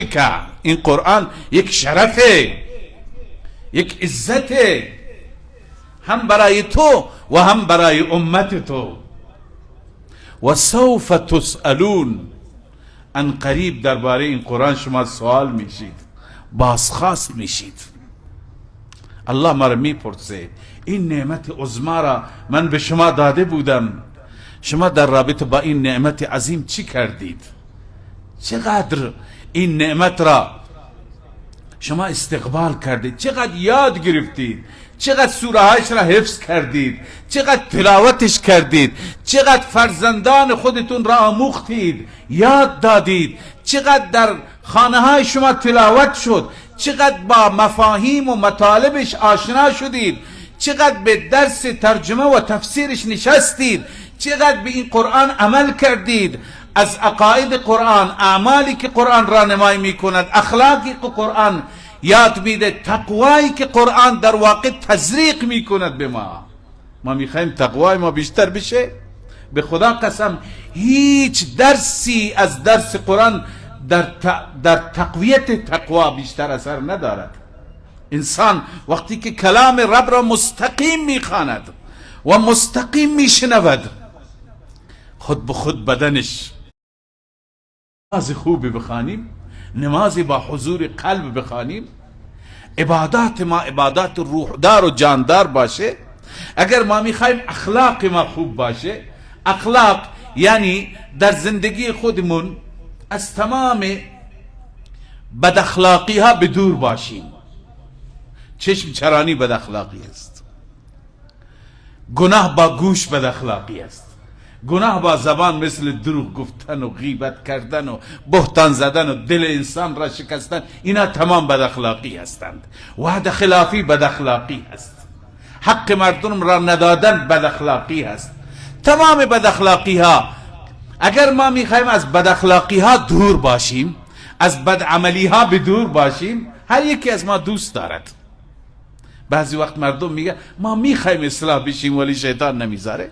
که این قرآن یک شرفه، یک عزته، هم برای تو و هم برای امت تو. و سوف تسألون، ان قریب درباره این قرآن شما سوال میشید، بازخواست میشید. الله ما را میپرسه این نعمت عظما را من به شما داده بودم، شما در رابطه با این نعمت عظیم چی کردید؟ چقدر این نعمت را شما استقبال کردید؟ چقدر یاد گرفتید؟ چقدر سوره هایش را حفظ کردید؟ چقدر تلاوتش کردید؟ چقدر فرزندان خودتون را آموختید، یاد دادید؟ چقدر در خانه های شما تلاوت شد؟ چقدر با مفاهیم و مطالبش آشنا شدید؟ چقدر به درس ترجمه و تفسیرش نشستید؟ چقدر به این قرآن عمل کردید؟ از عقاید قرآن، اعمالی که قرآن راهنمایی میکند، اخلاقی که قرآن یاد میده، تقوایی که قرآن در واقع تزریق میکند به ما. ما میخوایم تقوای ما بیشتر بشه. به خدا قسم هیچ درسی از درس قرآن در تقویت تقوا بیشتر اثر ندارد. انسان وقتی که کلام رب را مستقیم میخواند و مستقیم میشنود، خود به خود بدنش. نماز خوبی بخوانیم، نماز با حضور قلب بخوانیم، عبادات ما عبادات روحدار و جاندار باشه. اگر ما میخوایم اخلاق ما خوب باشه، اخلاق یعنی در زندگی خودمون از تمام بد اخلاقی ها به دور باشیم. چشم چرانی بد اخلاقی است، گناه با گوش بد اخلاقی است، گناه با زبان مثل دروغ گفتن و غیبت کردن و بهتان زدن و دل انسان را شکستن، اینا تمام بد اخلاقی هستند. وعده خلافی بد اخلاقی است، حق مردم را ندادن بد اخلاقی است. تمام بد اخلاقی ها، اگر ما میخوایم از بد اخلاقی ها دور باشیم، از بد عملی ها به دور باشیم، هر یکی از ما دوست دارد. بعضی وقت مردم میگه ما میخوایم اصلاح بشیم ولی شیطان نمیذاره.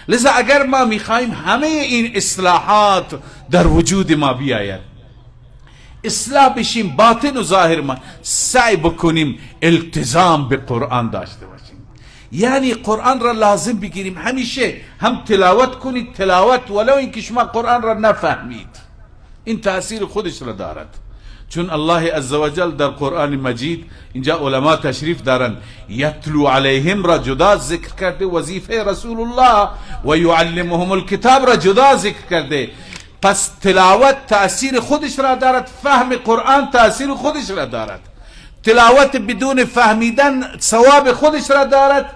لذا اگر ما میخوایم همه این اصلاحات در وجود ما بیاید، اصلاح بشیم باطن و ظاهر ما، سعی بکنیم التزام به قرآن داشته باشیم. یعنی قرآن را لازم بگیریم، همیشه هم تلاوت کنید، تلاوت ولو اینکه شما قرآن را نفهمید، این تاثیر خودش را دارد. چون الله عزوجل در قرآن مجید، اینجا علما تشریف دارند، یتلو علیهم را جدا ذکر کرده، وظیفه رسول الله و یعلمهم الکتاب را جدا ذکر کرده. پس تلاوت تاثیر خودش را دارد، فهم قرآن تاثیر خودش را دارد. تلاوت بدون فهمیدن ثواب خودش را دارد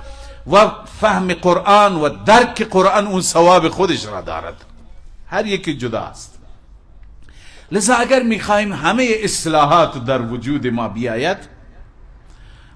و فهم قرآن و درک قرآن اون ثواب خودش را دارد. هر یکی جدا است. لذا اگر میخوایم همه اصلاحات در وجود ما بیاید،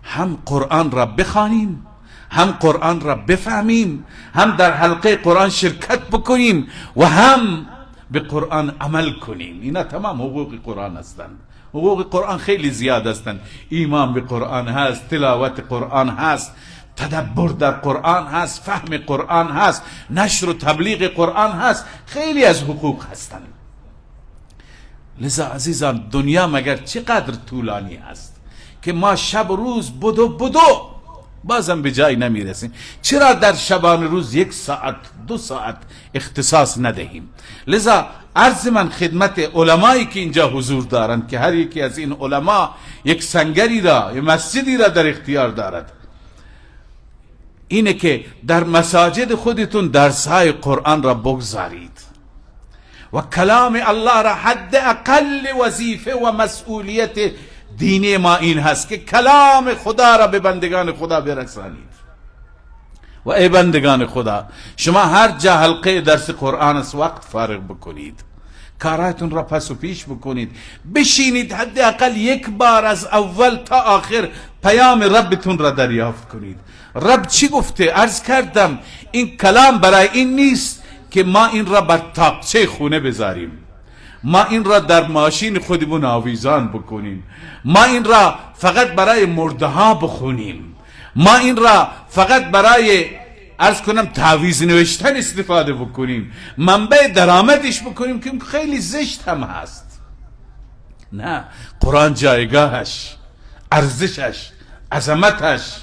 هم قرآن را بخوانیم، هم قرآن را بفهمیم، هم در حلقه قرآن شرکت بکنیم و هم به قرآن عمل کنیم. اینا تمام حقوق قرآن هستند. حقوق قرآن خیلی زیاد هستند. ایمان به قرآن هست، تلاوت قرآن هست، تدبر در قرآن هست، فهم قرآن هست، نشر و تبلیغ قرآن هست، خیلی از حقوق هستند. لذا عزیزان، دنیا مگر چقدر طولانی است که ما شب و روز بدو بدو بازم به جای نمیرسیم. چرا در شبانه روز 1 ساعت 2 ساعت اختصاص ندهیم؟ لذا عرض من خدمت علمایی که اینجا حضور دارند که هر یکی از این علما یک سنگری را، یک مسجدی را در اختیار دارد، اینه که در مساجد خودتون درسهای قرآن را بگذارید و کلام الله را. حد اقل وظیفه و مسئولیت دینی ما این هست که کلام خدا را به بندگان خدا برسانید. و ای بندگان خدا، شما هر جا حلقه درس قرآن است وقت فارغ بکنید، کاراتون را پس و پیش بکنید، بشینید حد اقل یک بار از اول تا آخر پیام ربتون را دریافت کنید. رب چی گفته؟ عرض کردم این کلام برای این نیست که ما این را بر تاقچه خونه بذاریم، ما این را در ماشین خودمون آویزان بکنیم، ما این را فقط برای مرده ها بخونیم، ما این را فقط برای عرض کنم تعویذ نوشتن استفاده بکنیم، منبع درآمدش بکنیم که خیلی زشت هم هست. نه، قرآن جایگاهش، ارزشش، عظمتش،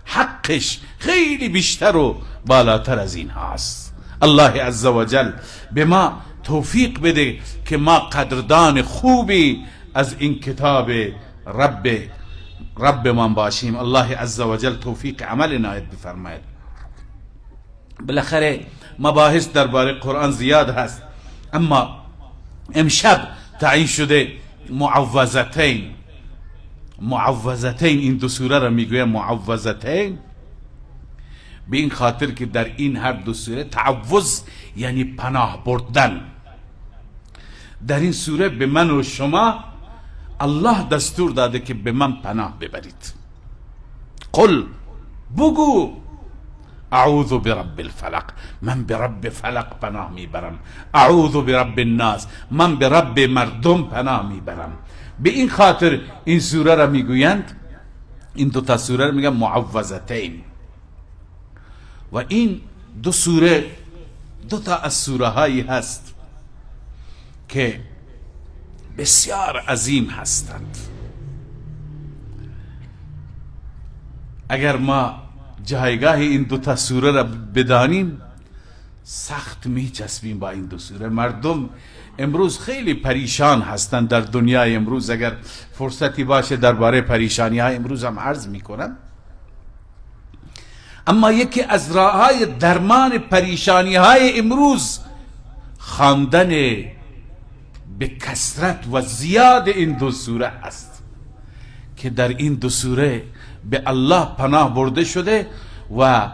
حقش خیلی بیشتر و بالاتر از این هاست. الله عزوجل به ما توفیق بده که ما قدردان خوبی از این کتاب رب من باشیم. الله عزوجل توفیق عمل عنایت بفرماید. بالاخره مباحث درباره قرآن زیاد هست، اما امشب تعیین شده معوذتین. معوذتین، این دو سوره را میگویم معوذتین به این خاطر که در این هر دو سوره تعوذ یعنی پناه بردن. در این سوره به من و شما الله دستور داده که به من پناه ببرید. قل، بگو، اعوذ برب الفلق، من به رب فلق پناه میبرم. اعوذ برب الناس، من به رب مردم پناه میبرم. به این خاطر این سوره را میگویند، این دو تا سوره را میگن معوذتین. و این دو سوره دو تا از سوره هایی هست که بسیار عظیم هستند. اگر ما جایگاه این دو تا سوره را بدانیم سخت میچسبیم با این دو سوره. مردم امروز خیلی پریشان هستند در دنیای امروز. اگر فرصتی باشه درباره پریشانی های امروز هم عرض میکنم. اما یکی از راههای درمان پریشانی های امروز خواندن به کثرت و زیاد این دو سوره است که در این دو سوره به الله پناه برده شده و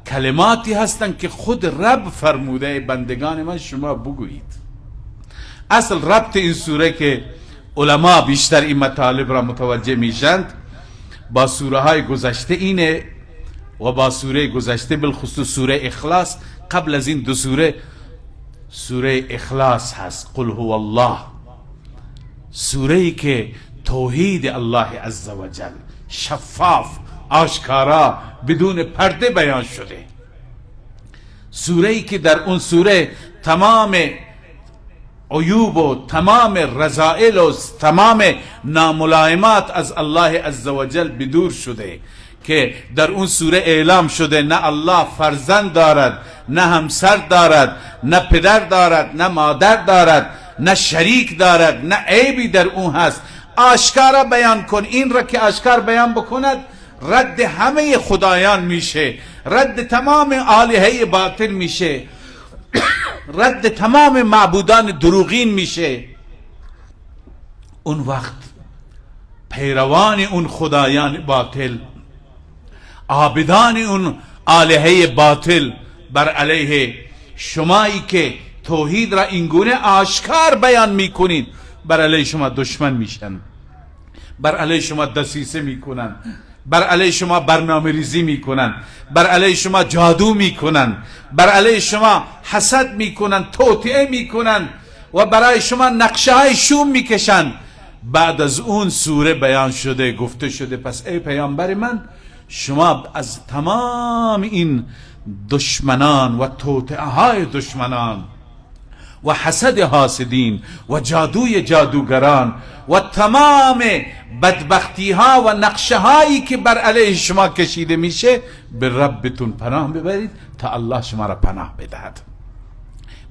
کلماتی هستند که خود رب فرموده بندگان من شما بگویید. اصل ربط این سوره که علما بیشتر این مطالب را متوجه میشند با سوره های گذشته اینه و با سوره گذشته بالخصوص سوره اخلاص. قبل از این دو سوره، سوره اخلاص هست، قل هو الله، سوره ای که توحید الله عزوجل شفاف، آشکارا، بدون پرده بیان شده. سوره ای که در اون سوره تمام عیوب و تمام رذائل و تمام ناملایمات از الله عزوجل بدور شده، که در اون سوره اعلام شده نه الله فرزند دارد، نه همسر دارد، نه پدر دارد، نه مادر دارد، نه شریک دارد، نه عیبی در اون هست. آشکارا بیان کن. این را که آشکار بیان بکند رد همه خدایان میشه، رد تمام آلهه باطل میشه، رد تمام معبودان دروغین میشه. اون وقت پیروان اون خدایان باطل، عابدان اون آلهه باطل بر علیه شمایی که توحید را اینگونه آشکار بیان میکنید، بر علیه شما دشمن میشن، بر علیه شما دسیسه میکنن، بر علیه شما برنامه ریزی میکنن، بر علیه شما جادو میکنن، بر علیه شما حسد میکنن، توطئه میکنن و برای شما نقشه های شوم میکشن. بعد از اون سوره بیان شده، گفته شده پس ای پیامبر من، شما از تمام این دشمنان و توطئه های دشمنان و حسد حاسدین و جادوی جادوگران و تمام بدبختی ها و نقشه هایی که بر علیه شما کشیده میشه به ربتون پناه ببرید تا الله شما را پناه بدهد.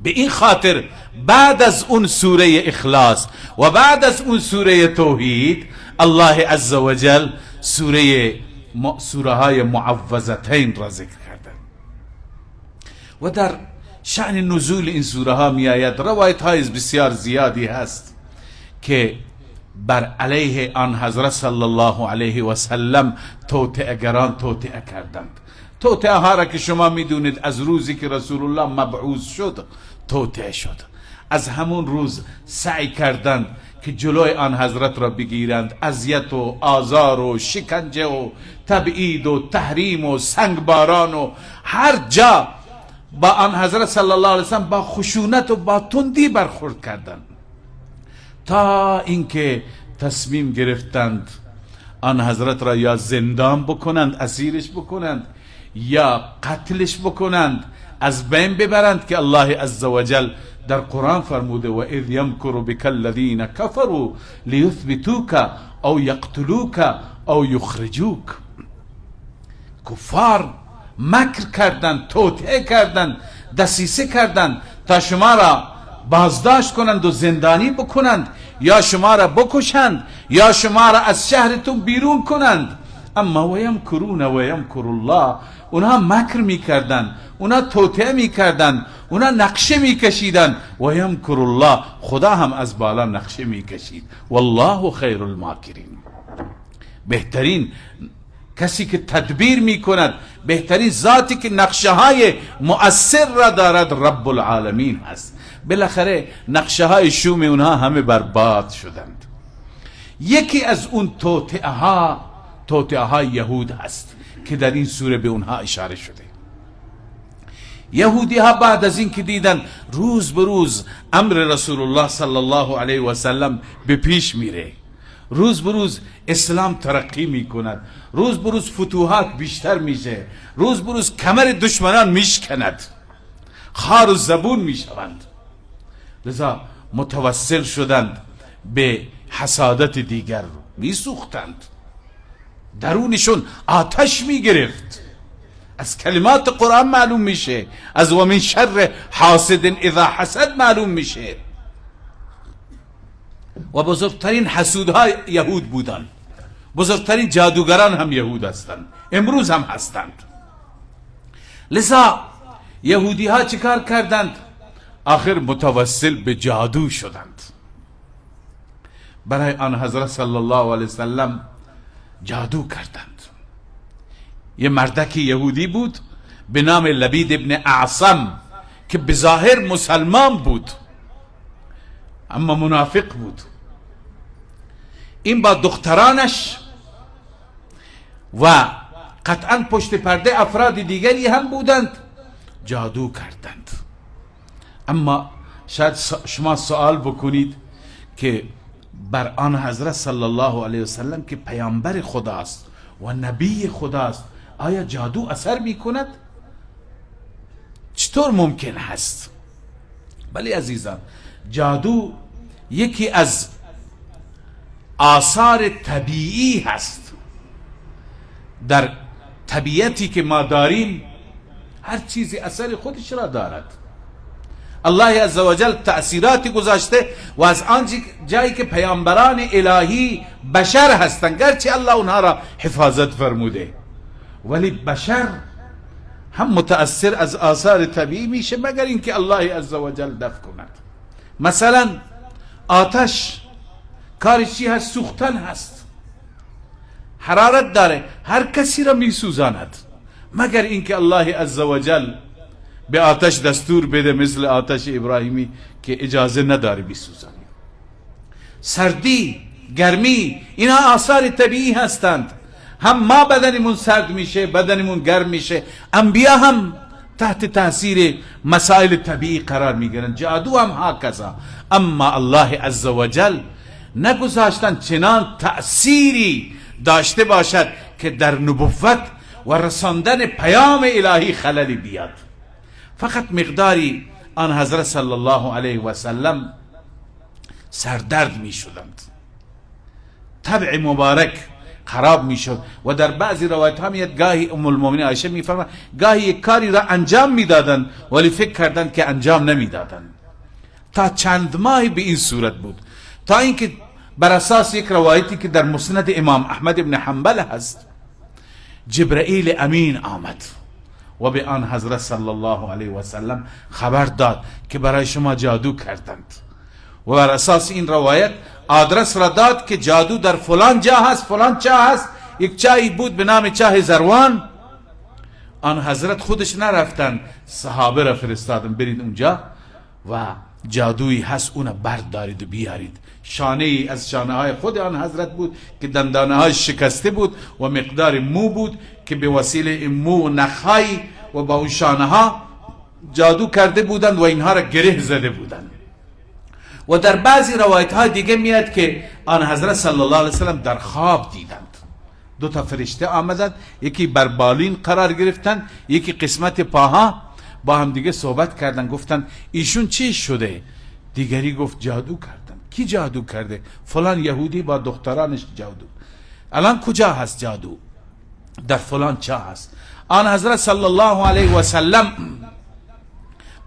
به این خاطر بعد از اون سوره اخلاص و بعد از اون سوره توحید، الله عزوجل سوره های معوذتین را ذکر کرده و در شأن نزول این سوره ها می آید. روایت های بسیار زیادی هست که بر علیه آن حضرت صلی الله علیه و سلم توطئه گران توطئه کردند. توطئه ها را که شما میدونید از روزی که رسول الله مبعوث شد توطئه شد. از همون روز سعی کردند که جلوی آن حضرت را بگیرند، اذیت و آزار و شکنجه و تبعید و تحریم و سنگباران و هر جا با آن حضرت صلی الله علیه وسلم با خشونت و با تندی برخورد کردند تا اینکه تصمیم گرفتند آن حضرت را یا زندان بکنند، اسیرش بکنند، یا قتلش بکنند، از بین ببرند، که الله عزوجل در قرآن فرموده و اذ یمکر بک الذین کفروا لیثبتوک او یقتلوک او یخرجوک. کفار مکر کردند، توطئه کردند، دسیسه کردند تا شما را بازداشت کنند و زندانی بکنند، یا شما را بکشند، یا شما را از شهرتون بیرون کنند. اما و یمکرون و یمکر الله، اونها مکر میکردند، اونها توطئه میکردند، اونها نقشه میکشیدند. و یمکر الله، خدا هم از بالا نقشه میکشید. والله خیر الماکرین. بهترین کسی که تدبیر میکند، بهترین ذاتی که نقشه های مؤثر را دارد، رب العالمین هست. بالاخره نقشه های شوم اونها همه برباد شدند. یکی از اون توطئه ها، توطئه های یهود هست که در این سوره به اونها اشاره شده. یهودی ها بعد از این که دیدن روز به روز امر رسول الله صلی الله علیه و سلم به پیش میره، روز به روز اسلام ترقی میکند، روز به روز فتوحات بیشتر میشه، روز به روز کمر دشمنان میشکند، خار و زبون میشوند، لذا متوسل شدند به حسادت دیگر، میسوختند، درونشون آتش میگرفت. از کلمات قرآن معلوم میشه، از و من شر حاسد اذا حسد معلوم میشه. و بزرگترین حسودهای یهود بودند، بزرگترین جادوگران هم یهود هستند، امروز هم هستند. لذا یهودی ها چیکار کردند؟ آخر متوسل به جادو شدند. برای آن حضرت صلی الله علیه وسلم جادو کردند. یه مردکی یهودی بود به نام لبید ابن اعصم که بظاهر مسلمان بود اما منافق بود. این با دخترانش و قطعا پشت پرده افراد دیگری هم بودند جادو کردند. اما شاید شما سوال بکنید که بر آن حضرت صلی الله علیه وسلم که پیامبر خداست و نبی خداست، آیا جادو اثر میکند؟ چطور ممکن هست؟ بله عزیزان، جادو یکی از آثار طبیعی هست. در طبیعتی که ما داریم هر چیزی اثر خودش را دارد. الله عزوجل تأثیراتی گذاشته و از آن جایی که پیامبران الهی بشر هستند، گرچه الله اونها را حفاظت فرموده، ولی بشر هم متأثر از آثار طبیعی میشه مگر اینکه الله عزوجل دفع کند. مثلا آتش کارش چی هست؟ سوختن هست، حرارت داره، هر کسی را میسوزاند مگر اینکه الله عزوجل به آتش دستور بده، مثل آتش ابراهیمی که اجازه نداره بیسوزانی. سردی، گرمی، اینا آثار طبیعی هستند. هم ما بدنمون سرد میشه، بدنمون گرم میشه. انبیا هم تحت تاثیر مسائل طبیعی قرار میگیرن، جادو هم هکذا. اما الله عزوجل نگذاشتن چنان تأثیری داشته باشد که در نبوت و رساندن پیام الهی خللی بیاد. فقط مقداری آن حضرت صلی الله علیه و سلم سردرد می شدند، طبع مبارک خراب می شد. و در بعضی روایت ها میاد گاهی ام المؤمنین عایشه می فرماید گاهی یک کاری را انجام می دادند ولی فکر کردند که انجام نمی دادند. تا چند ماهی به این صورت بود، تا اینکه بر اساس یک روایتی که در مسند امام احمد بن حنبل هست، جبرئیل امین آمد و به آن حضرت صلی الله علیه و سلم خبر داد که برای شما جادو کردند. و بر اساس این روایت آدرس را داد که جادو در فلان جا هست، فلان چاه هست. یک چاهی بود به نام چاه زروان. آن حضرت خودش نرفتن، صحابه را فرستادن برید اونجا و جادویی هست اون بردارید و بیارید. شانه ای از شانه های خود آن حضرت بود که دندانه های شکسته بود و مقدار مو بود که به وسیله مو و نخهای و با اون شانه ها جادو کرده بودند و اینها را گره زده بودند. و در بعضی روایت های دیگه میاد که آن حضرت صلی الله علیه وسلم در خواب دیدند دو تا فرشته آمدند، یکی بر بالین قرار گرفتند، یکی قسمت پاها. با هم دیگه صحبت کردن، گفتن ایشون چی شده؟ دیگری گفت جادو کردن. کی جادو کرده؟ فلان یهودی با دخترانش جادو. الان کجا هست جادو؟ در فلان چا هست. آن حضرت صلی الله علیه و سلم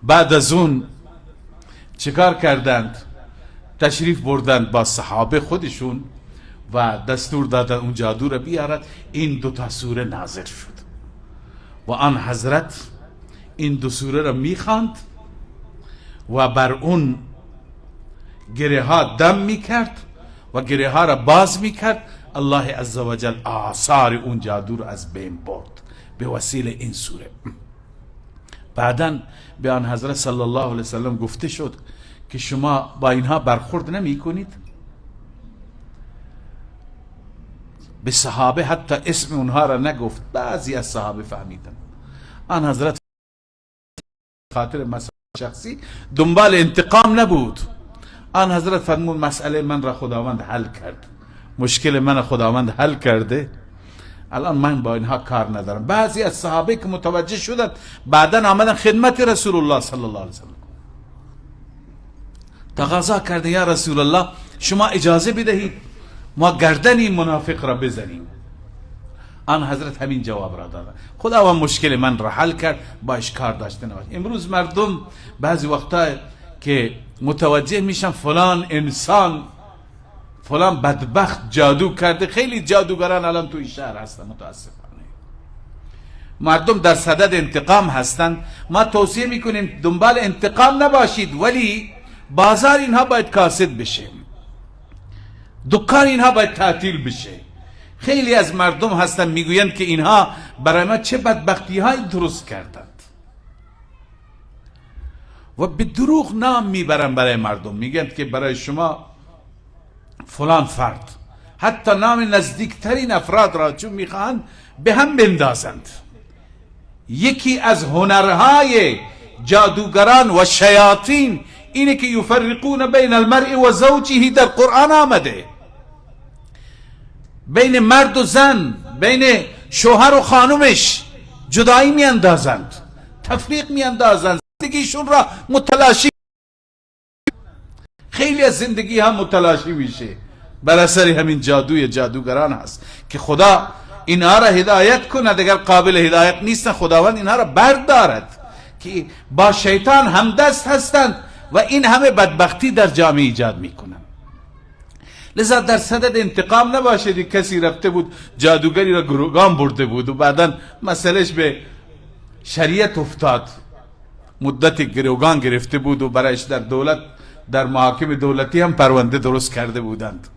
بعد از اون چیکار کردند؟ تشریف بردند با صحابه خودشون و دستور دادن اون جادو را بیارد. این دو تا سوره نازل شد و آن حضرت این دو سوره را میخواند و بر اون گره ها دم میکرد و گره ها را باز میکرد. الله عزوجل آثار اون جادو را از بین برد به وسیله این سوره. بعدا به آن حضرت صلی الله علیه وسلم گفته شد که شما با اینها برخورد نمی کنید؟ به صحابه حتی اسم اونها را نگفت، بعضی از صحابه فهمیدن. آن حضرت خاطر مسئله شخصی دنبال انتقام نبود. آن حضرت فرمود مسئله من را خداوند حل کرد، مشکل من خداوند حل کرده، الان من با اینها کار ندارم. بعضی از صحابه که متوجه شدند بعدا آمدن خدمت رسول الله صلی الله علیه وسلم، تقاضا کرده یا رسول الله شما اجازه بدهید ما گردن این منافق را بزنیم. آن حضرت همین جواب را داد، خداوند مشکل من را حل کرد، باش کار داشته نباش. امروز مردم بعضی وقتا که متوجه میشن فلان انسان فلان بدبخت جادو کرده، خیلی جادوگران الان توی شهر هستن، متاسفانه مردم در صدد انتقام هستن. ما توصیه میکنیم دنبال انتقام نباشید، ولی بازار اینها باید کاسد بشه، دکان اینها باید تعطیل بشه. خیلی از مردم هستن میگویند که اینها برای ما چه بدبختی های درست کردند و به دروغ نام میبرن برای مردم، میگن که برای شما فلان فرد، حتی نام نزدیکترین افراد را چون میخواهند به هم بندازند. یکی از هنرهای جادوگران و شیاطین اینه که یفرقون بین المرء و زوجه، در قرآن آمده، بین مرد و زن، بین شوهر و خانومش جدایی میاندازند، تفریق میاندازند، زندگیشون را متلاشی. خیلی از زندگی هم متلاشی میشه بر اثر همین جادوی جادوگران هست که خدا اینها را هدایت کند، اگر قابل هدایت نیستن خداوند اینها را بردارد که با شیطان همدست هستند و این همه بدبختی در جامعه ایجاد میکنند. لذا در صدد انتقام نباشید. کسی رفته بود جادوگری را گروگان برده بود و بعدا مسئلهش به شریعت افتاد، مدت گروگان گرفته بود و برایش در دولت، در محاکم دولتی هم پرونده درست کرده بودند.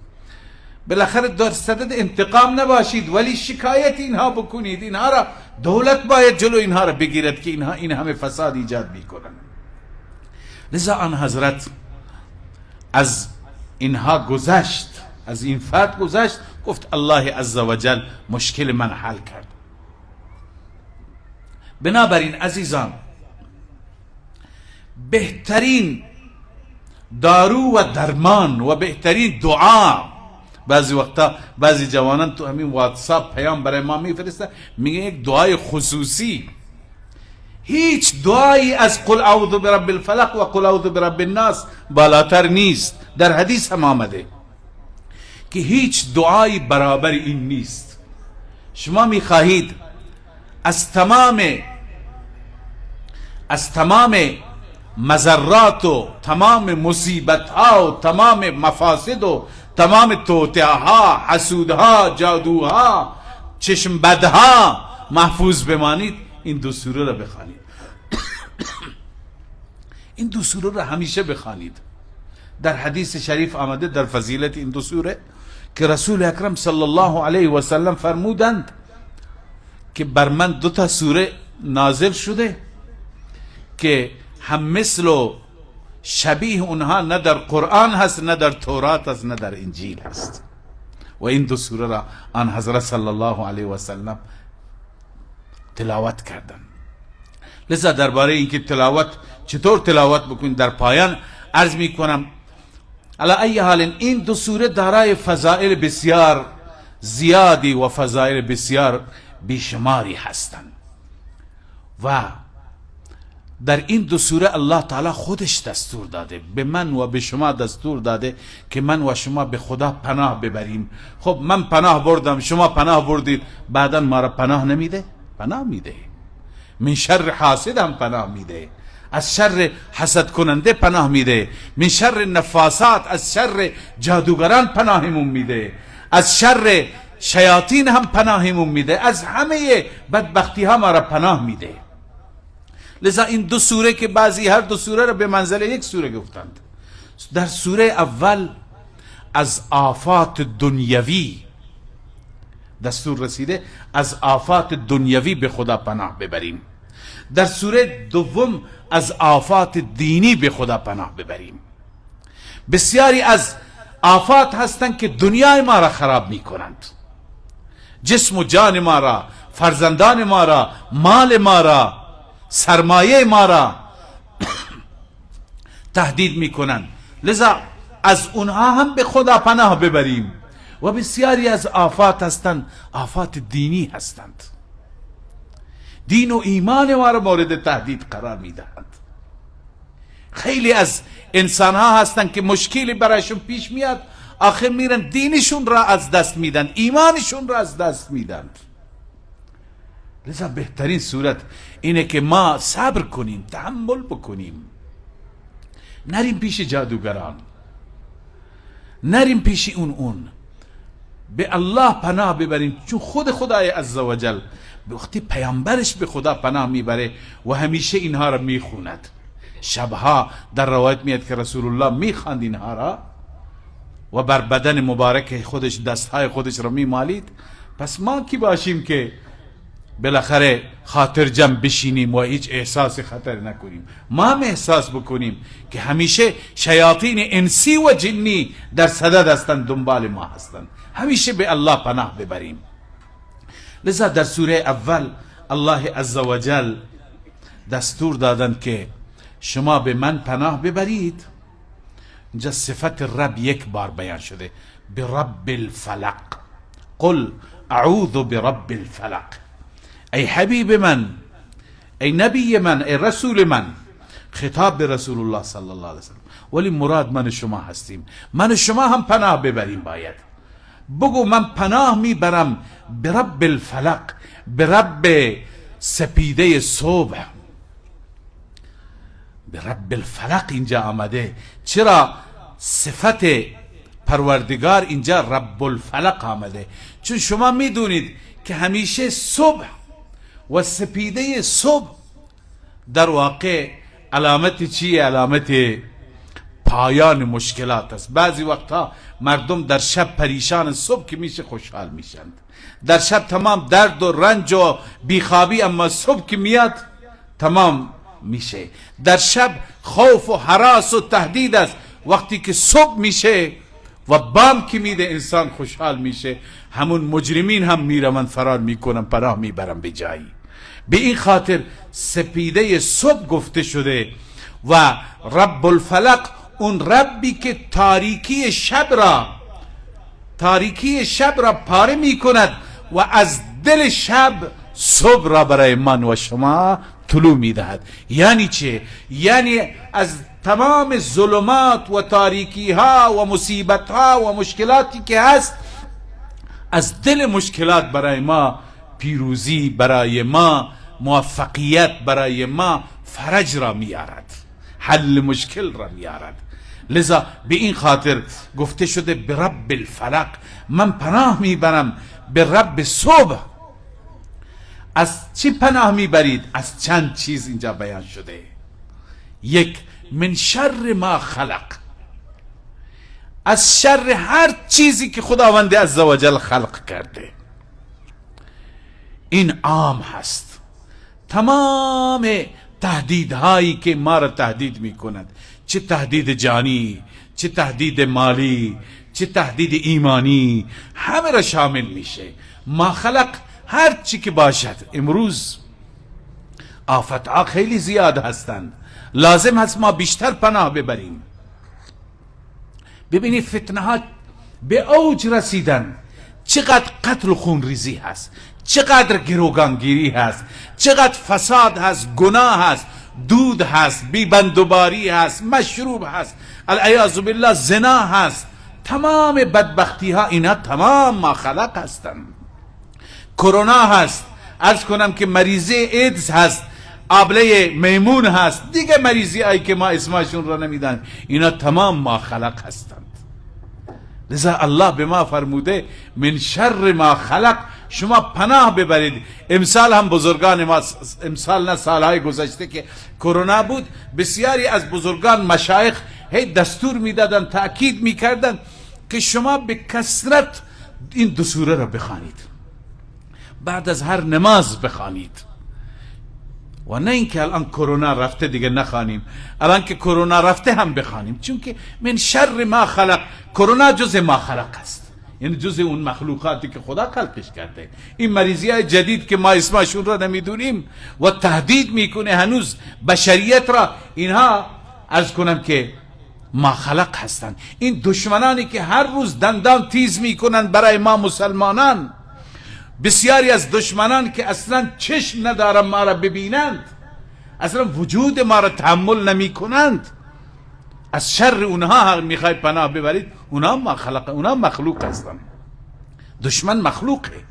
بالاخره در صدد انتقام نباشید، ولی شکایت اینها بکنید. اینها را دولت باید جلو اینها را بگیرد که اینها این همه فساد ایجاد میکنند. لذا آن حضرت از اینها گذشت، از این فرد گذشت، گفت الله عزوجل مشکل من حل کرد. بنابراین عزیزان، بهترین دارو و درمان و بهترین دعا، بعضی وقتا بعضی جوانان تو همین واتساپ پیام برای ما میفرستن، میگه یک دعای خصوصی. هیچ دعایی از قل اعوذ برب الفلق و قل اعوذ برب الناس بالاتر نیست. در حدیث هم آمده که هیچ دعایی برابر این نیست. شما میخواهید از تمام مضرات و تمام مصیبت ها و تمام مفاسد و تمام توطئه ها، حسودها، جادوها، چشم بدها محفوظ بمانید، این دو سوره را بخوانید. این دو سوره را همیشه بخوانید. در حدیث شریف آمده در فضیلت این دو سوره که رسول اکرم صلی الله علیه و سلم فرمودند که بر من دو تا سوره نازل شده که هم مثل و شبیه اونها نه در قرآن هست، نه در تورات هست، نه در انجیل هست. و این دو سوره را آن حضرت صلی الله علیه و سلم تلاوت کردن. لذا درباره اینکه تلاوت چطور تلاوت بکنید در پایان عرض میکنم. علی ای حال این دو سوره دارای فضائل بسیار زیادی و فضائل بسیار بیشماری هستند و در این دو سوره الله تعالی خودش دستور داده، به من و به شما دستور داده که من و شما به خدا پناه ببریم. خب من پناه بردم، شما پناه بردید، بعدا ما را پناه نمیده؟ پناه میده. من شر حاسد هم پناه میده، از شر حسد کننده پناه میده، من شر نفاسات، از شر جادوگران پناهمون میده، از شر شیاطین هم پناهمون میده، از همه بدبختی ها ما را پناه میده. لذا این دو سوره که بعضی هر دو سوره را به منزله یک سوره گفتند، در سوره اول از آفات دنیوی دستور رسیده، از آفات دنیوی به خدا پناه ببریم. در سوره دوم از آفات دینی به خدا پناه ببریم. بسیاری از آفات هستند که دنیای ما را خراب میکنند، جسم و جان ما را، فرزندان ما را، مال ما را، سرمایه ما را تهدید میکنند. لذا از اونها هم به خدا پناه ببریم. و بسیاری از آفات هستند، آفات دینی هستند، دین و ایمان ما را مورد تهدید قرار میدهند. خیلی از انسان ها هستند که مشکلی برایشون پیش میاد، آخر میرن دینشون را از دست میدن، ایمانشون را از دست میدن. لذا بهترین صورت اینه که ما صبر کنیم، تحمل بکنیم، نریم پیش جادوگران، نریم پیش اون، به الله پناه ببریم. چون خود خدای عزوجل وقتی پیامبرش به خدا پناه میبره و همیشه اینها را میخوند، شبها در روایت میاد که رسول الله میخواند اینها را و بر بدن مبارک خودش دستهای خودش را میمالید. پس ما کی باشیم که بالاخره خاطر جمع بشینیم و هیچ احساس خطر نکنیم؟ ما هم احساس بکنیم که همیشه شیاطین انسی و جنی در صدد هستند، دنبال ما هستند. همیشه به الله پناه ببریم. لذا در سوره اول الله عزوجل دستور دادند که شما به من پناه ببرید. اینجا صفت رب یک بار بیان شده، برب الفلق، قل اعوذ برب الفلق. ای حبیب من، ای نبی من، ای رسول من، خطاب به رسول الله صلی الله علیه وسلم، ولی مراد من شما هستیم. من شما هم پناه ببریم. باید بگو من پناه میبرم به رب الفلق، به رب سپیده صبح. به رب الفلق اینجا آمده. چرا صفت پروردگار اینجا رب الفلق آمده؟ چون شما میدونید که همیشه صبح و سپیده صبح در واقع علامت چیه؟ علامت پایان مشکلات است. بعضی وقتها مردم در شب پریشان، صبح که میشه خوشحال میشند. در شب تمام درد و رنج و بیخوابی، اما صبح که میاد تمام میشه. در شب خوف و هراس و تهدید است، وقتی که صبح میشه و بام که میده انسان خوشحال میشه. همون مجرمین هم میرون فرار میکنن، پناه میبرن به جایی. به این خاطر سپیده صبح گفته شده. و رب الفلق اون ربی که تاریکی شب را پاره میکند و از دل شب صبح را برای من و شما طلوع میدهد. یعنی چه؟ یعنی از تمام ظلمات و تاریکی ها و مصیبت ها و مشکلاتی که هست، از دل مشکلات برای ما پیروزی، برای ما موفقیت، برای ما فرج را میارد، حل مشکل را میارد. لذا به این خاطر گفته شده به رب الفلق، من پناه میبرم به رب صبح. از چی پناه میبرید؟ از چند چیز اینجا بیان شده. یک، من شر ما خلق، از شر هر چیزی که خداوند عزوجل خلق کرده. این عام هست. تمام تهدیدهایی که ما را تهدید میکند، چه تهدید جانی، چه تهدید مالی، چه تهدید ایمانی، همه را شامل میشه. ما خلق هر چی که باشد. امروز آفتها خیلی زیاد هستند، لازم هست ما بیشتر پناه ببریم. ببینید فتنه ها به اوج رسیدن، چقدر قتل و خونریزی هست، چقدر گروگانگیری هست، چقدر فساد هست، گناه هست. دود هست، بی بندوباری هست، مشروب هست، العیاذ بالله زنا هست، تمام بدبختی ها اینا تمام ما خلق هستند. کرونا هست، عرض کنم که مریضی ایدز هست، آبله میمون هست، دیگه مریضی هایی که ما اسمشون را نمیدانیم، اینا تمام ما خلق هستند. لذا الله به ما فرموده من شر ما خلق، شما پناه ببرید. امسال هم بزرگان ما، امسال نه سالهای گذشته که کرونا بود، بسیاری از بزرگان مشایخ هی دستور میدادن، تأکید میکردن که شما به کثرت این دو سوره را بخوانید، بعد از هر نماز بخوانید، و نه اینکه الان کرونا رفته دیگه نخوانیم، الان که کرونا رفته هم بخوانیم، چون که من شر ما خلق، کرونا جز ما خلق است، یعنی جز اون مخلوقاتی که خدا خلقش کرده. این مریضی های جدید که ما اسمشون را نمیدونیم و تهدید میکنه هنوز بشریت را، اینها عرض کنم که ما خلق هستند. این دشمنانی که هر روز دندان تیز میکنن برای ما مسلمانان، بسیاری از دشمنان که اصلا چشم ندارن ما را ببینند، اصلا وجود ما را تحمل نمی کنند، از شر اونها میخوای پناه ببرید، اونا ما خلق، اونا مخلوق هستند. دشمن مخلوقه،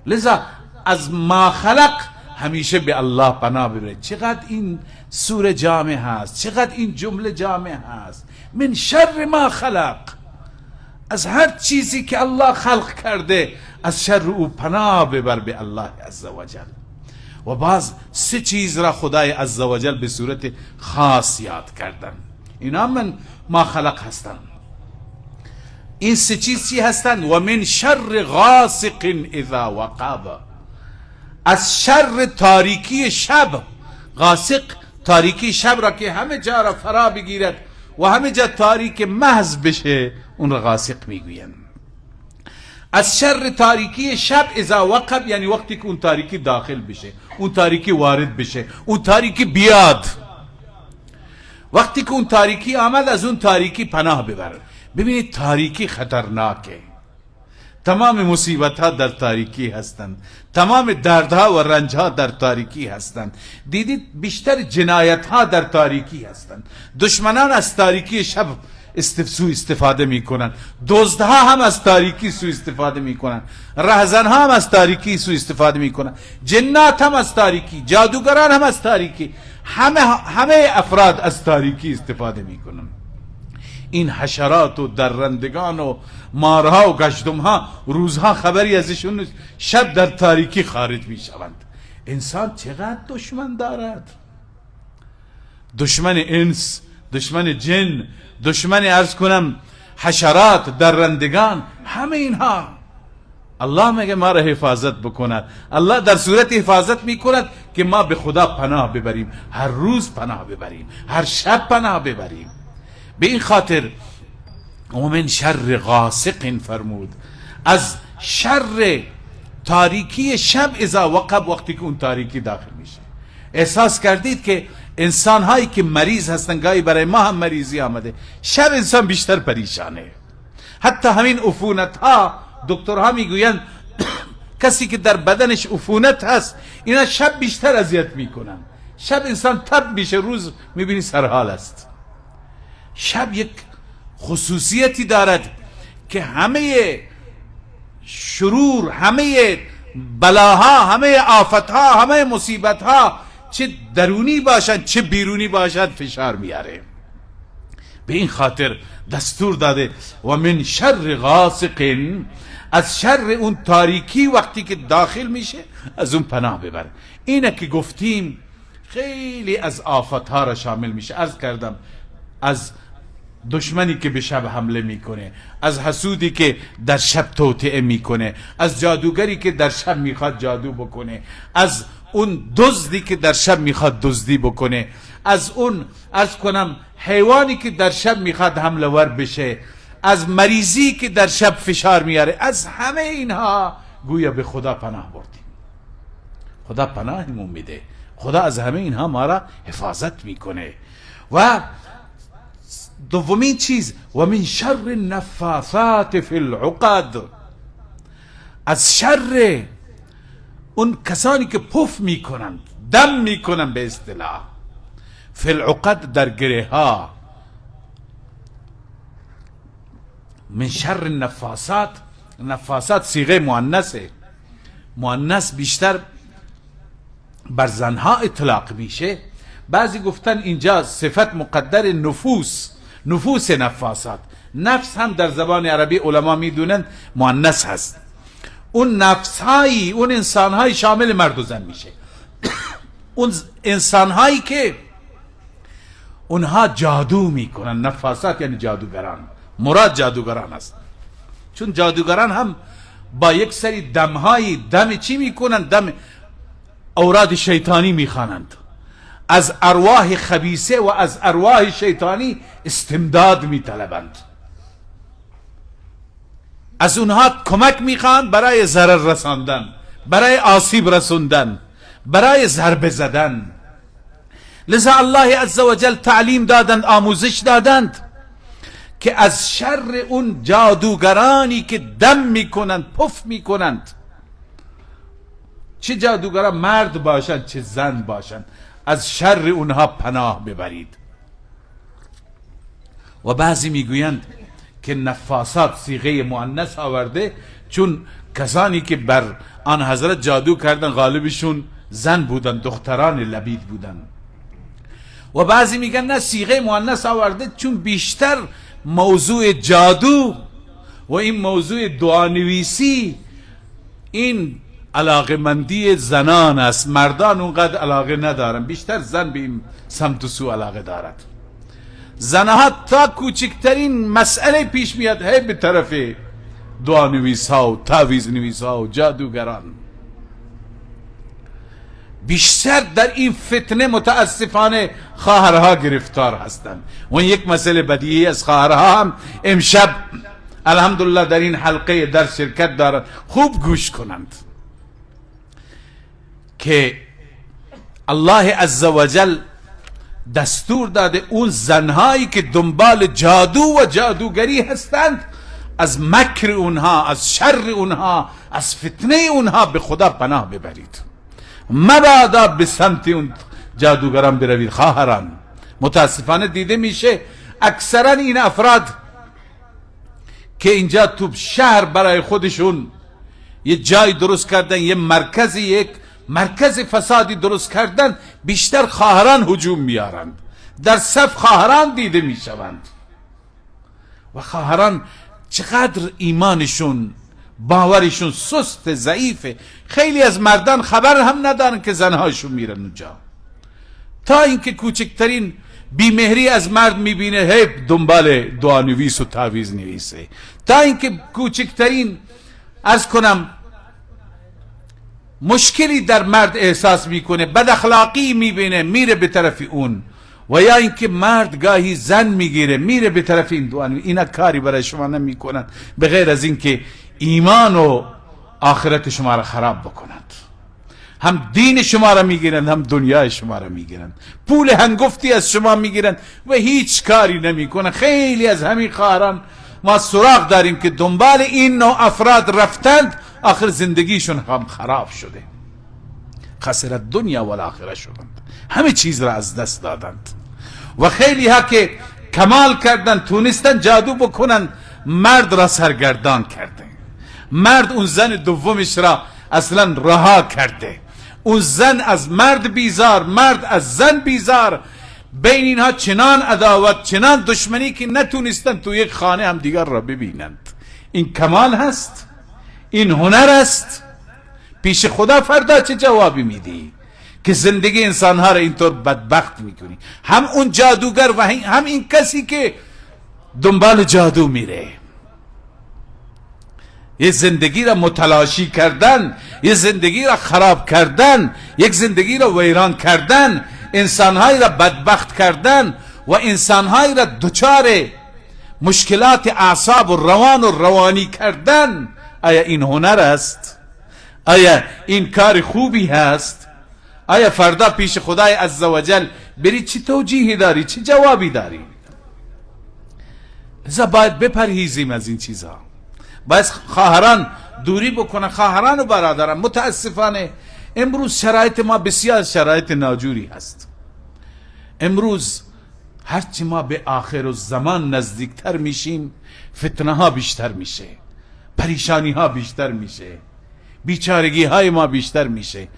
لذا از ما خلق همیشه به الله پناه ببرید. چقدر این سوره جامع هست، چقدر این جمله جامع هست، من شر ما خلق، از هر چیزی که الله خلق کرده از شر او پناه ببر به الله عزوجل. و باز سه چیز را خدای عزوجل به صورت خاص یاد کردن، اینا من ما خلق هستند. این سه چیز چی هستند؟ و من شر غاسق اذا وقب، از شر تاریکی شب. غاسق تاریکی شب را که همه جا را فرا بگیرد و همه جا تاریک محض بشه، اون را غاسق میگویند. از شر تاریکی شب اذا وقب، یعنی وقتی که اون تاریکی داخل بشه، اون تاریکی وارد بشه، اون تاریکی بیاد، وقتی که اون تاریکی آمد از اون تاریکی پناه ببر. ببینید تاریکی خطرناکه، تمام مصیبت ها در تاریکی هستند، تمام دردها و رنج ها در تاریکی هستند. دیدید بیشتر جنایت ها در تاریکی هستند. دشمنان از تاریکی شب سوء استفاده میکنند، دزدها هم از تاریکی سوء استفاده میکنند، رهزنها هم از تاریکی سوء استفاده میکنند، جنات هم از تاریکی، جادوگران هم از تاریکی، همه افراد از تاریکی استفاده میکنند. این حشرات و درندگان و مارها و گشتمها روزها خبری ازشون نیست، شب در تاریکی خارج میشوند. انسان چقدر دشمن دارد، دشمن انس، دشمن جن، دشمن عرض کنم حشرات، درندگان، همه اینها. الله میگه ما را حفاظت بکند. الله در صورت حفاظت میکند که ما به خدا پناه ببریم، هر روز پناه ببریم، هر شب پناه ببریم. به این خاطر ومن شر غاسق فرمود، از شر تاریکی شب اذا وقب، وقتی که اون تاریکی داخل میشه. احساس کردید که انسان هایی که مریض هستن، گاهی برای ما هم مریضی آمده، شب انسان بیشتر پریشانه. حتی همین عفونت ها، دکترها میگویند کسی که در بدنش عفونت هست اینا شب بیشتر اذیت میکنن. شب انسان تب میشه، روز میبینی سرحال است. شب یک خصوصیتی دارد که همه شرور، همه بلاها، همه آفتها، همه مصیبتها، چه درونی باشند چه بیرونی باشند، فشار میاره. به این خاطر دستور داده و من شر غاسق، از شر اون تاریکی وقتی که داخل میشه از اون پناه ببر. اینه که گفتیم خیلی از آفتها را شامل میشه. عرض کردم از دشمنی که به شب حمله میکنه، از حسودی که در شب توطئه میکنه، از جادوگری که در شب میخواد جادو بکنه، از اون دزدی که در شب میخواد دزدی بکنه، از اون از کنم حیوانی که در شب میخواد حمله ور بشه، از مریضی که در شب فشار میاره، از همه اینها گویا به خدا پناه بردیم. خدا پناهمون میده، خدا از همه اینها ما را حفاظت میکنه. و دومین چیز و من شر النفاثات فی العقد، از شر اون کسانی که پف میکنند، دم میکنند به اصطلاح. فی العقد در گره ها، من شر النفاثات. نفاثات صیغه مؤنثه، مؤنث بیشتر بر زنها اطلاق میشه. بعضی گفتن اینجا صفت مقدر نفوس، نفوس نفاثات. نفس هم در زبان عربی علما میدونن مؤنث هست. اون نفس هایی، اون انسان هایی شامل مرد و زن میشه. اون انسان هایی که اونها جادو میکنن، نفاثات یعنی جادوگران، مراد جادوگران است. چون جادوگران هم با یک سری دمهایی، دم چی میکنن؟ دم اوراد شیطانی میخوانند، از ارواح خبیثه و از ارواح شیطانی استمداد میطلبند، از اونها کمک میخوان برای ضرر رساندن، برای آسیب رسوندن، برای ضربه زدن. لذا الله عزوجل تعلیم دادند، آموزش دادند که از شر اون جادوگرانی که دم میکنند، پف میکنند، چه جادوگران مرد باشند چه زن باشند، از شر اونها پناه ببرید. و بعضی میگویند که نفاثات صیغه مؤنث آورده، چون کسانی که بر آن حضرت جادو کردن غالبشون زن بودن، دختران لبید بودن. و بعضی میگن نه، صیغه مؤنث آورده چون بیشتر موضوع جادو و این موضوع دعانویسی این علاقمندی زنان است، مردان اونقدر علاقه ندارن، بیشتر زن به این سمت و سو علاقه دارد. زنها تا کوچکترین مسئله پیش میاد هی به طرف دعانویس ها و تعویذ نویس ها و جادوگران. بیشتر در این فتنه متاسفانه خواهرها گرفتار هستند. و یک مسئله بدیهی از خواهرها هم امشب الحمدلله در این حلقه در شرکت دارند، خوب گوش کنند که الله عزوجل دستور داده اون زنهایی که دنبال جادو و جادوگری هستند از مکر اونها، از شر اونها، از فتنه اونها به خدا پناه ببرید. مبادا به سمت اون جادوگران بروید. خواهران، متاسفانه دیده میشه اکثرا این افراد که اینجا تو شهر برای خودشون یه جای درست کردن، یه مرکز، یک مرکز فسادی درست کردن، بیشتر خواهران هجوم میارند، در صف خواهران دیده میشوند. و خواهران چقدر ایمانشون، باورشون سست، ضعیفه. خیلی از مردان خبر هم ندارن که زنهاشون میرن اونجا، تا اینکه کوچکترین بیمهری از مرد میبینه هی دنبال دعانویس و تعویذ نویسه، تا اینکه کوچکترین عرض کنم مشکلی در مرد احساس میکنه، بد اخلاقی میبینه، میره به طرف اون. و یا اینکه مرد گاهی زن میگیره میره به طرف این دعانویس. اینا کاری برای شما نمیکنن به غیر از اینکه ایمان و آخرت شما را خراب بکنند. هم دین شما را میگیرند، هم دنیای شما را میگیرند، پول هنگفتی از شما میگیرند و هیچ کاری نمیکنند. خیلی از همین خواهران ما سراغ داریم که دنبال این نوع افراد رفتند، آخر زندگیشون هم خراب شده، خسرت دنیا و آخره شدند، همه چیز را از دست دادند. و خیلی ها که کمال کردند، تونستن جادو بکنند، مرد را سرگردان کرده، مرد اون زن دومش را اصلا رها کرده، اون زن از مرد بیزار، مرد از زن بیزار، بین اینها چنان عداوت، چنان دشمنی که نتونستن تو یک خانه هم دیگر را ببینند. این کمال هست، این هنر است. پیش خدا فردا چه جوابی میدی که زندگی انسانها را اینطور بدبخت میکنی؟ هم اون جادوگر و هم این کسی که دنبال جادو میره. یه زندگی را متلاشی کردن، یه زندگی را خراب کردن، یک زندگی را ویران کردن، انسانهایی را بدبخت کردن و انسانهایی را دچار مشکلات اعصاب و روان و روانی کردن. آیا این هنر است؟ آیا این کار خوبی هست؟ آیا فردا پیش خدای عزوجل بری چی توجیهی داری، چی جوابی داری؟ لذا باید بپرهیزیم از این چیزها. باید خواهران دوری بکنن، خواهران و برادران. متاسفانه امروز شرایط ما بسیار شرایط ناجوری هست. امروز هرچی ما به آخر الزمان نزدیکتر میشیم، فتنه ها بیشتر میشه، پریشانی ها بیشتر میشه، بیچارگی های ما بیشتر میشه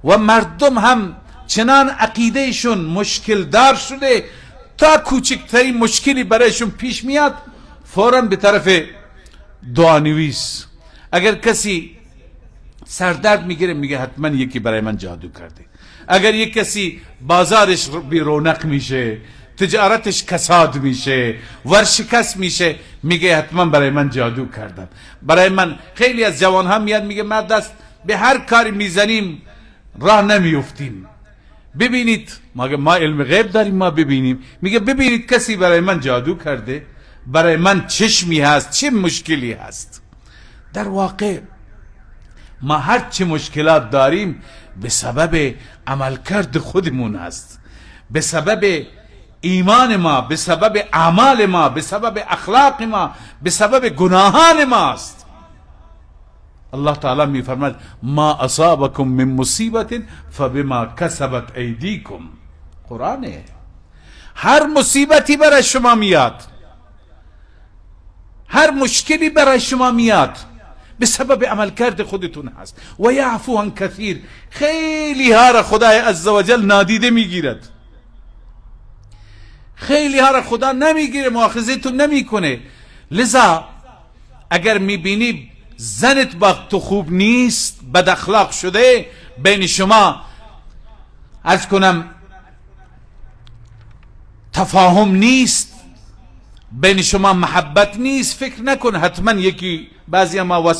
و مردم هم چنان عقیدهشون مشکل دار شده تا کوچکترین مشکلی برایشون پیش میاد فوراً به طرف دعانویس. اگر کسی سردرد میگیره میگه حتما یکی برای من جادو کرده. اگر یک کسی بازارش بی رونق میشه، تجارتش کساد میشه، ورشکست میشه، میگه حتما برای من جادو کردن. برای من خیلی از جوان ها میاد میگه ما دست به هر کاری میزنیم راه نمیفتیم. ببینید ما علم غیب داریم، ما ببینیم. میگه ببینید کسی برای من جادو کرده، برای من چشمی هست، چه مشکلی هست. در واقع ما هر چه مشکلات داریم به سبب عملکرد خودمون هست، به سبب ایمان ما، به سبب اعمال ما، به سبب اخلاق ما، به سبب گناهان ماست. الله تعالی میفرماد ما اصابکم من مصیبت فبما کسبت ایدیکم. قرآنه. هر مصیبتی برای شما میاد، هر مشکلی برای شما میاد، به سبب عملکرد خودتون هست. و یعفو عن کثیر. خیلی ها را خدای عزوجل نادیده میگیرد، خیلی ها را خدا نمیگیره، مؤاخذه‌تون نمیکنه. لذا اگر میبینی زنت با تو خوب نیست، بد اخلاق شده، بین شما عرض کنم تفاهم نیست، بین شما محبت نیست، فکر نکن حتما یکی، بعضی ما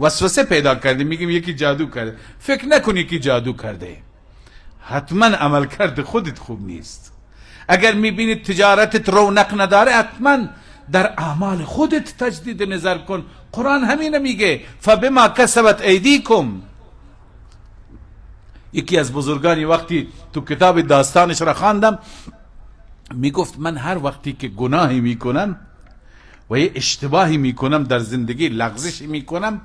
وسوسه پیدا کردیم میگیم یکی جادو کرده. فکر نکن یکی جادو کرده، حتما عملکرد خودت خوب نیست. اگر میبینید تجارتت رونق نداره، حتما در اعمال خودت تجدید نظر کن. قرآن همینه میگه فبما کسبت ایدیکم. یکی از بزرگانی وقتی تو کتاب داستانش را خواندم میگفت من هر وقتی که گناهی میکنم و یه اشتباهی میکنم در زندگی، لغزشی میکنم،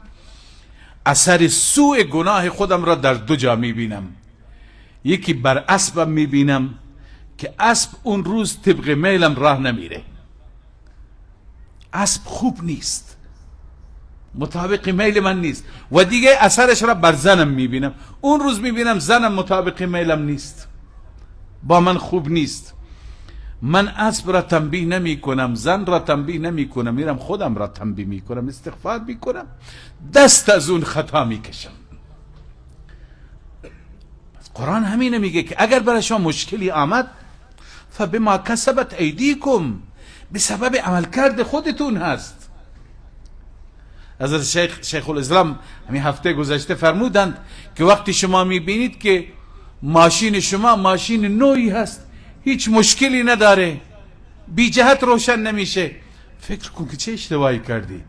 اثر سوء گناه خودم را در دو جا میبینم. یکی بر اسبم میبینم که اسب اون روز طبق میلم راه نمیره، اسب خوب نیست، مطابق میل من نیست. و دیگه اثرش را بر زنم میبینم، اون روز میبینم زنم مطابق میلم نیست، با من خوب نیست. من اسب را تنبیه نمی کنم، زن را تنبیه نمی کنم، میرم خودم را تنبیه می کنم، استغفار می کنم، دست از اون خطا می کشم. قرآن همینه میگه که اگر برای شما مشکلی آمد فبما کسبت ایدیکم، به سبب عملکرد خودتون هست. حضرت شیخ الاسلام همین هفته گذشته فرمودند که وقتی شما میبینید که ماشین شما ماشین نوعی هست، هیچ مشکلی نداره، بی جهت روشن نمیشه، فکر کن که چه اشتباهی کردی،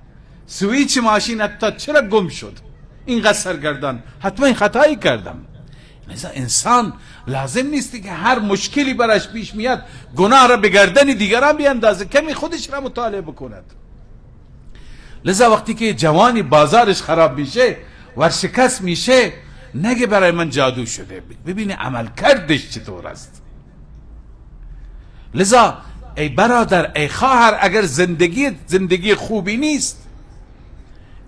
سویچ ماشین حتی چرا گم شد، اینقدر سرگردان، حتما این خطایی کردم. لذا انسان لازم نیست که هر مشکلی براش پیش میاد گناه را به گردن دیگران بیاندازه، کمی خودش را مطالعه بکند. لذا وقتی که جوانی بازارش خراب میشه، ورشکست میشه، نگه برای من جادو شده، ببینه عمل کردش چطور است. لذا ای برادر، ای خواهر، اگر زندگی خوبی نیست،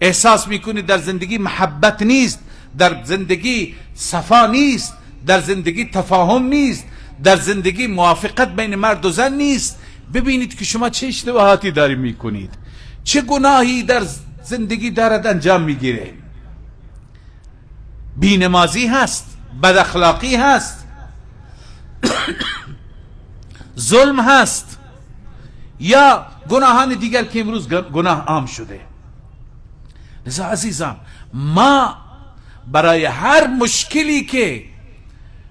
احساس میکنی در زندگی محبت نیست، در زندگی صفا نیست، در زندگی تفاهم نیست، در زندگی موافقت بین مرد و زن نیست، ببینید که شما چه اشتباهاتی داری میکنید، چه گناهی در زندگی دارد انجام میگیره. بینمازی هست، بد اخلاقی هست، ظلم هست، یا گناهان دیگر که امروز گناه عام شده. لذا عزیزان، ما برای هر مشکلی که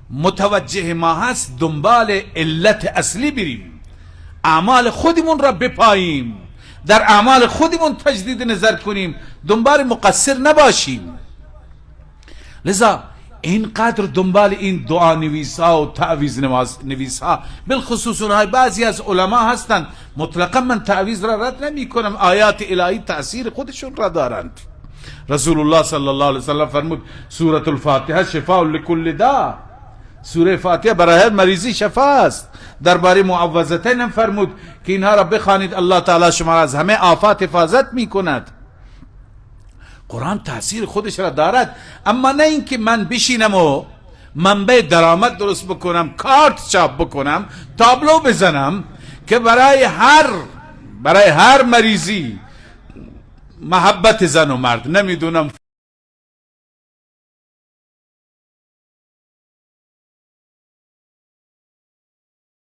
متوجه ما هست دنبال علت اصلی بریم، اعمال خودمون را بپاییم، در اعمال خودمون تجدید نظر کنیم، دنبال مقصر نباشیم. لذا اینقدر دنبال این دعا نویس ها و تعویذ نویس ها، بالخصوص اونهای بعضی از علما هستند، مطلقا من تعویذ را رد نمی کنم، آیات الهی تأثیر خودشون را دارند. رسول الله صلی الله علیه وسلم فرمود سورة الفاتحه شفاء لکل داء، سوره فاتحه برای هر مریضی شفا است. درباره معوذتین هم فرمود که اینها را بخوانید، الله تعالی شما را از همه آفات حفاظت میکند. قرآن تاثیر خودش را دارد، اما نه اینکه من بشینم و منبع درآمد درست بکنم، کارت چاپ بکنم، تابلو بزنم که برای هر مریضی، محبت زن و مرد، نمیدونم.